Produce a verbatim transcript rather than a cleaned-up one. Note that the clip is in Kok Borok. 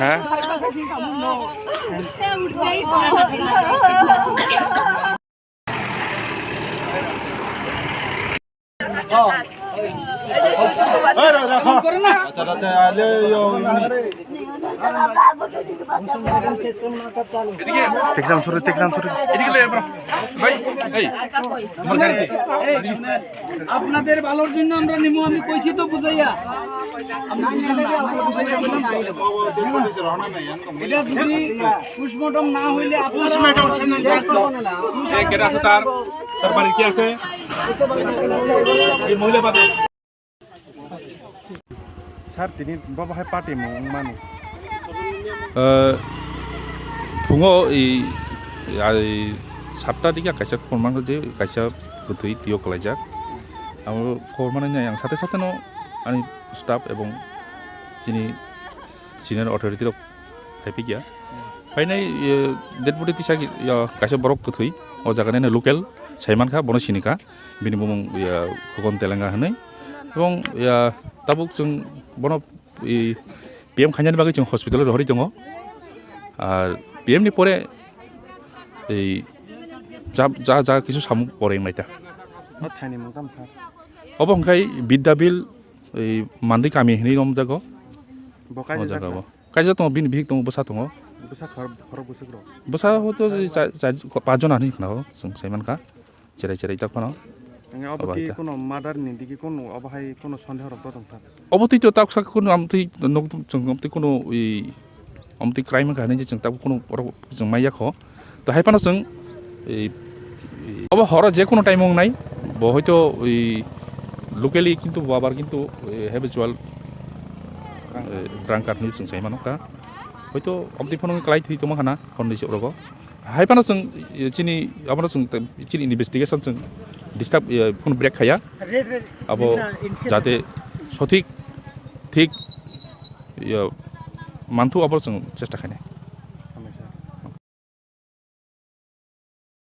হ্যাঁ? আচ্ছা, আচ্ছা, আলে, ইয়ো, ইনি। Take some ছুরি, take some ছুরি। এদিকে লয়ে, bro। ভাই, এই, তোমার গাড়িতে। এই, শুনেন, আপনাদের ভালোর জন্য আমরা নিমু, আমি কইছি তো বুঝাইয়া। আপনি বুঝেন না, আমরা বুঝাইয়া বললাম তো। এটা যদি postmortem না হইলে আপনারা এ, কেটা আছে তার? তার বাড়ির কি আছে? এই মহিলা বাদে। Sir, tini bo bahai party mung wngmani? Eh, phungo i, i, satta digi kaisa khobor mangkha je kaisa kwthwi twiyo kwlaijak. Abo khobor manwi ang sate sate no ani staff ebong chini senior authority rok phaiphikya. Phainai, eh, dead body tisa, eh, kaisa borok kwthwi, o jaga nini local, saimankha, bono sinikha, bini bumung, eh, Khokon Telenga hinwi. Ebong, eh, tabuk chwng bono, eh, P M khainani bagwi chwng hospital o rohorwi tongo. Ar P M ni pore, ei, ja, ja, ja kisu samung pore wngnaita. O thaini mung tamo, sir? Obo hwnkhe Bidyabil, ei, Mandi kami hinwi romjago. Bo kaisa o jaga jakna? Bo. Kaisa tongo, bini bihik tongo, bwsa tongo. Bwsa khor-, khorok bwswk rok? Bwsa hoto cha-, cha-, pach jona hinwi khna o, chwng sai mankha. Cherai cherai tak phano. Nge obo abo ki hai ta. Kono murder ni digi kono obo hai kono sondeho rok tong kha? Obo twi to tak sak kono amtwi nok chwng amtwi kono i amtwi crime kha hinwi chwng tak kono borok chwng maya kho. To hai phano chwng, ei, ei, obo horo je kono time wngnai, bo hoito ei locally kintu bo abar kintu, ei, habitual, ei, drunkard hinwi chwng sai mano ta. Hoito amtwi phano klai thwi tongma khana horni se orogo. Hai phano chwng, ei, chini, abono chwng te, chini investigation chwng disturb, ei, phano break khaya. Abo jate sothik, thik, ei, manthu abo chwng chesta khainai.